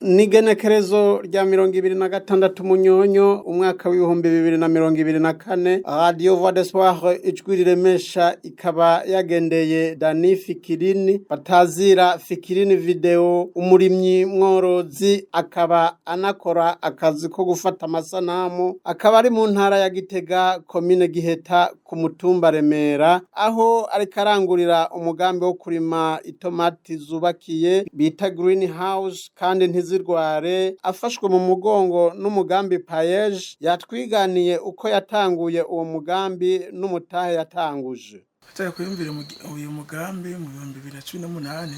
N'igenekerezo rya 26 Munyonyo umwaka w'2024, Radio Voix d'Espoir, Ijwi Riremesha, ikaba yagendeye Dani Fikirini batazira Fikirini Video, umurimyi mworozi, akaba anakora akazi ko gufata amasanamu, akaba ari mu ntara ya Gitega, komine Giheta, ku mutumba Remera, aho ariko arangurira umugambi wo kurima itomati zubakiye bita green house kandi ntizirware, afashwe mu mugongo n'umugambi PAEEJ. Yatwiganiye uko yatanguye uwo mugambi n'umutahe yatanguje. Atari kwiyumvira uyu mugambi mu 2018.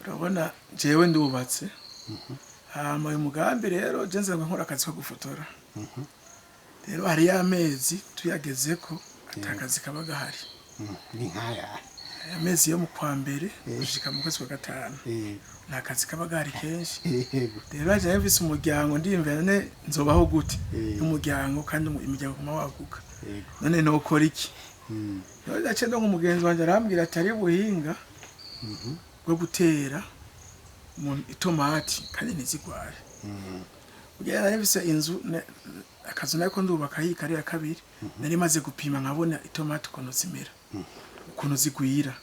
Urabona jewe ndubatse, hama uyu mugambi rero je nsanzwe nkora akazi ko gufotora. Rero hariyo amezi tuyagezeko ata kazi kaba gahari. Ni nkaya? Amezi yo mu kwa mbere gushika mu kwezi kwa gatanu nta kazi kaba gahari kenshi. Rero jewe mfise umuryango, ndiyumvira: none nzobaho gute n'umuryango, kandi imiryango iguma waguka? None nokora iki? Rero naciye ndonka umugenzi wanje, arambwira ati ari buhinga bwo gutera mu itomati kandi ntizigware. Kugira nari mfise inzu akazu nariko ndubaka yikari ya kabiri, nari maze gupima nkabona itomati ukuntu zimera, ukuntu zigwira.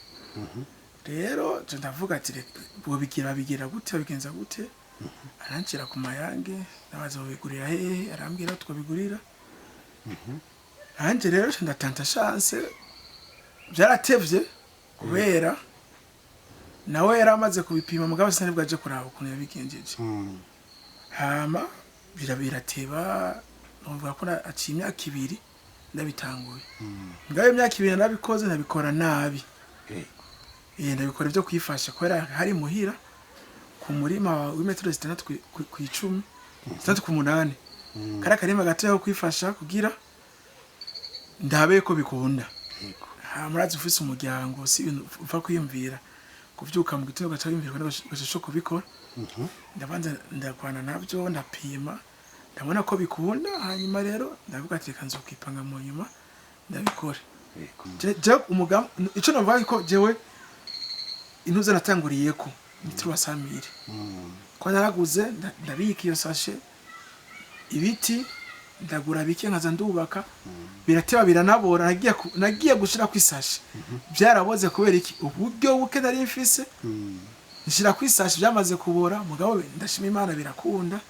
Rero je ndavuga ati: "Reka, bobigira, babigira gute, babigenza gute?" Arancira ku mayange, ndabaza: "Bobigurira hehe?" Arambwira aho twobigurira. Nanje rero nca ndatanta chance. Vyaratevye kubera nawe yari amaze kubipima, mugabo sinari bwaje kuraba ukuntu yabigenjeje. Hama birateba, novuga ko aciye imyaka 2 ndabitanguye. Ngayo imyaka 2 nabikoze, nabikora nabi. Ndabikora ivyo kwifasha kubera hari muhira ku murima w'imetero 6 kw'icumi, 6 ku 8, kari akarima gatoya ko kwifasha kugira ndabe ko bikunda. Hama urazi, ufise umuryango si ibintu upfa kwiyumvira kuvyuka mu gitondo ugaca wiyumvira ugaca kubikora. Ndabanza ndakwana navyo, ndapima, ndabona ko bikunda. Hanyuma rero ndavuga ati: "Reka nzokwipanga mu nyuma ndabikore." Je umugambi, ico navuga ko jewe intuze natanguriyeko ni 300 000, ko naraguze, ndabika iyo sashe, ibiti ndagura bike, nkaza ndubaka. Birateba, biranabora. Nagiye gushira ku isashe byaraboze. Kubera iki? Uburyo buke nari mfise. Nshira ku isashe byamaze kubora, mugabo ndashima Imana birakunda,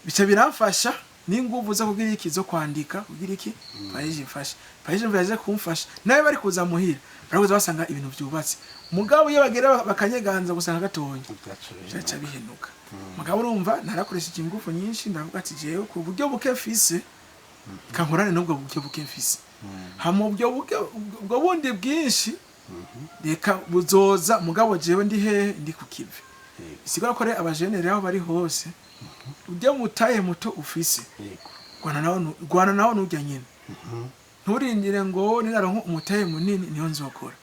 bica biramfasha n'inguvu zo kugira iki, zo kwandika kugira iki. PAEEJ imfasha, PAEEJ yaje kumfasha. Nawe bari kuza muhira, barakuza basanga ibintu byubatse, mugabo iyo bagera bakanyeganza gusanga gatonya, byaca bihenuka. Mugabo urumva narakoresheje ingufu nyinshi. Ndavuga ati: "Jewe ku buryo buke mfise, kankorane n'ubwo buryo buke mfise, hama ubwo buke, ubwo bundi bwinshi reka buzoza." Mugabo jewe ndi hehe? Ndi ku kivi. Isigura ko rero abajene rero aho bari hose, ujya mutaye muto ufise, rwana nawo nujya nyine. Nturindire ngo ninaronka umutahe munini niho nzokora.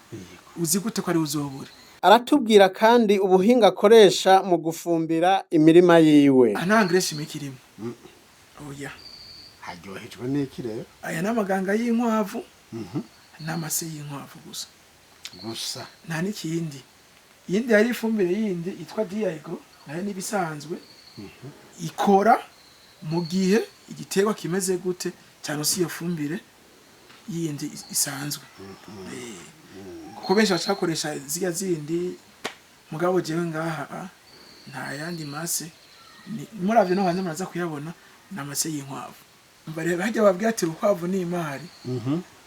Uzi gute ko ari uzobure? Aratubwira kandi ubuhinga akoresha mu gufumbira imirima yiwe. Aha nta engrais chimique irimo, oya. Haryohejwe n'iki rero? Aya ni amaganga y'inkwavu n'amase y'inkwavu gusa. Gusa? Nta n'ikindi. Iyindi hari ifumbire yindi yitwa Diago, nayo n'ibisanzwe ikora mu gihe igiterwa kimeze gute cyane, si iyo fumbire yindi isanzwe. Kuko benshi bacakoresha zirya zindi, mugabo jewe ngaha nta yandi mase. Muravye no hanze muraza kuyabona, ni amase y'inkwavu. Umva rero, harya babwira ati urukwavu ni imari,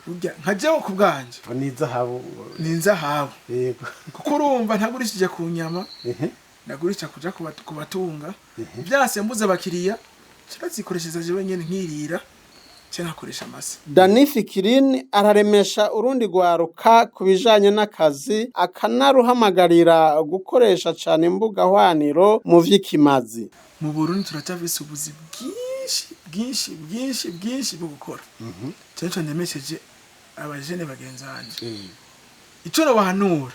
burya nka jewe ku bwanje ni izahabu. Ni inzahabu. Kuko urumva ntagurishije ku nyama, ndagurisha kuja kubatunga. Vyase mbuze abakiriya, turazikoreshereza jewe nyene nkirira, canke nkakoresha amase. Dani Fikirini araremesha urundi rwaruka ku bijanye n'akazi, akanaruhamagarira gukoresha cane imbuga hwaniro mu vy'ikimazi. Mu Burundi turacyafise ubuzi bwinshi bwinshi bwinshi bwinshi bwo gukora. Cyane cyane ndemesheje abajene bagenzi banje, ico nobahanura,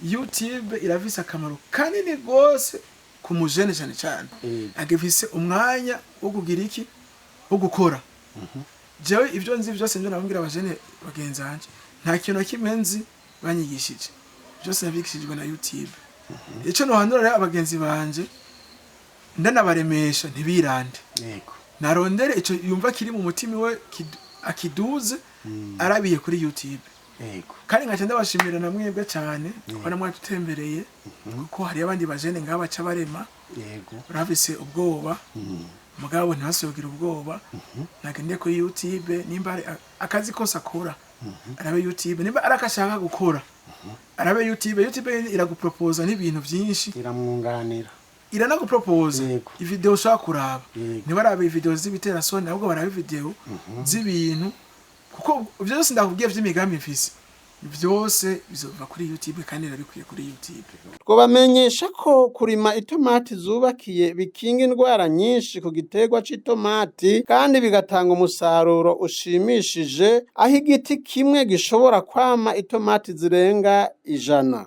YouTube irafise akamaro kanini gose ku mujene, cyane cyane agifise umwanya wo kugira iki, wo gukora. Jewe ibyo nzi byose nivyo nababwira abajene bagenzi banje. Nta kintu na kimwe nzi banyigishije, byose nabyigishijwe na YouTube. Ico nohanura rero abagenzi banje, ndanabaremesha, ntibirande. Narondere ico yumva kiri mu mutima we, akiduze arabiye kuri YouTube. Kandi nkaca ndabashimira na mwebwe cyane kubona mwatutembereye, kuko hari abandi bajene ngaha baca barema barafise ubwoba, mugabo ntibasubigira ubwoba. Nagende kuri YouTube, nimba ari akazi kose akora arabe YouTube, nimba ari akashaka gukora arabe YouTube. YouTube iragupropoza n'ibintu byinshi. Iramwunganira. Iranagupropoza ivideo ushobora kuraba. Ntibarabe video z'ibiterasoni, ahubwo barabe video z'ibintu, kuko byose ndakubwiye by'imigambi mfise byose bizova kuri YouTube, kandi irabikwiye kuri YouTube. Twobamenyesha ko kurima itomati zubakiye bikinga indwara nyinshi ku giterwa c'itomati, kandi bigatanga umusaruro ushimishije, aho igiti kimwe gishobora kwama itomati zirenga 100.